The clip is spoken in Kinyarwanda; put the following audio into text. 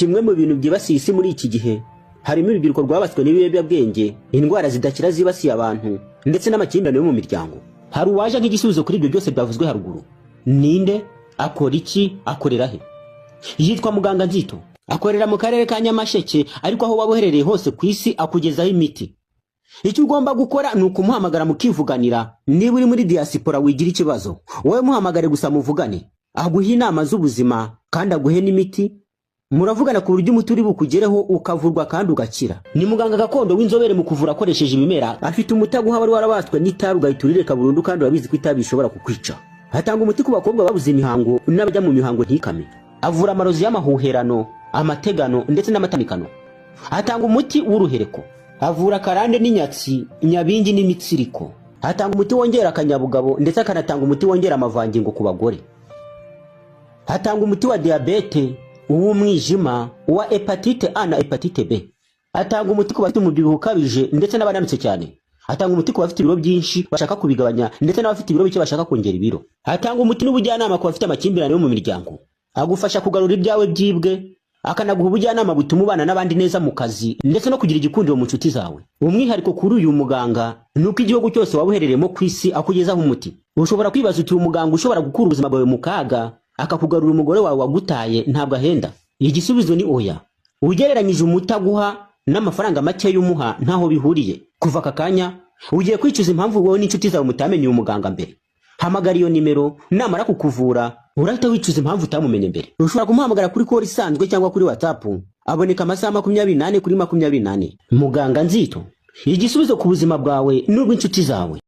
Kimwe mu bintu byibasiye isi muri iki gihe harimo urubyiruko rwabaswe n'ibiyobyabwenge, indwara zidakira zibasiye abantu, ndetse n'amakimbirane yo mu miryango. Hari uwaje nk'igisubizo kuri ibyo byose byavuzwe haruguru. Ninde? Akora iki? Akorera he? Yitwa Muganga Nzito, akorera mu karere ka Nyamasheke, ariko aho waba uherereye hose ku isi akugezaho imiti. Icyo ugomba gukora ni ukumuhamagara mukivuganira. Niba uri muri diaspora, wigira ikibazo, wowe muhamagare gusa muvugane, aguhe inama z'ubuzima kandi aguhe n'imiti. Muravugana ku buryo umuti uri bukugereho, ukavurwa kandi ugakira. Ni muganga gakondo w'inzobere mu kuvura akoresheje ibimera. Afite umuti aguha wari warabaswe n'itabi, ugahita urireka burundu, kandi urabizi ko itabi rishobora kukwica. Atanga umuti ku bakobwa babuze imihango n'abajya mu mihango ntikame. Avura amarozi y'amahuherano, amategano ndetse n'amatamikano. Atanga umuti w'uruhereko. Avura karande n'inyatsi, nyabingi n'imitsiriko. Atanga umuti wongera akanyabugabo, ndetse akanatanga umuti wongera amavangingo ku bagore. Atanga umuti wa diyabete, uw'umwijima, uwa hépatite A na hépatite B. Atanga umuti ku bafite umubyibuho ukabije ndetse n'abananutse cyane. Atanga umuti ku bafite ibiro byinshi bashaka kubigabanya, ndetse n'abafite ibiro bike bashaka kongera ibiro. Atanga umuti n'ubujyanama ku bafite amakimbirane yo mu miryango. Agufasha kugarura ibyawe byibwe, akanaguha ubujyanama butuma ubana n'abandi neza mu kazi, ndetse no kugira igikundiro mu nshuti zawe. Umwihariko kuri uyu muganga ni uko igihugu cyose waba uherereyemo ku isi akugezaho umuti. Ushobora kwibaza uti: "Umuganga ushobora gukura ubuzima bwawe mu kaga, akakugarura umugore wawe wagutaye, ntabwo ahenda?" Igisubizo ni oya. Ugereranyije umuti aguha n'amafaranga make y'umuha, ntaho bihuriye. Kuva aka kanya ugiye kwicuza impamvu wowe n'inshuti zawe mutamenye uyu muganga mbere. Hamagara iyo nimero, namara kukuvura urahita wicuza impamvu utamumenye mbere. Ushobora kumuhamagara kuri call isanzwe cyangwa kuri WhatsApp. Aboneka amasaha 24 kuri 24. Muganga Nzito, igisubizo ku buzima bwawe n'ubw'inshuti zawe.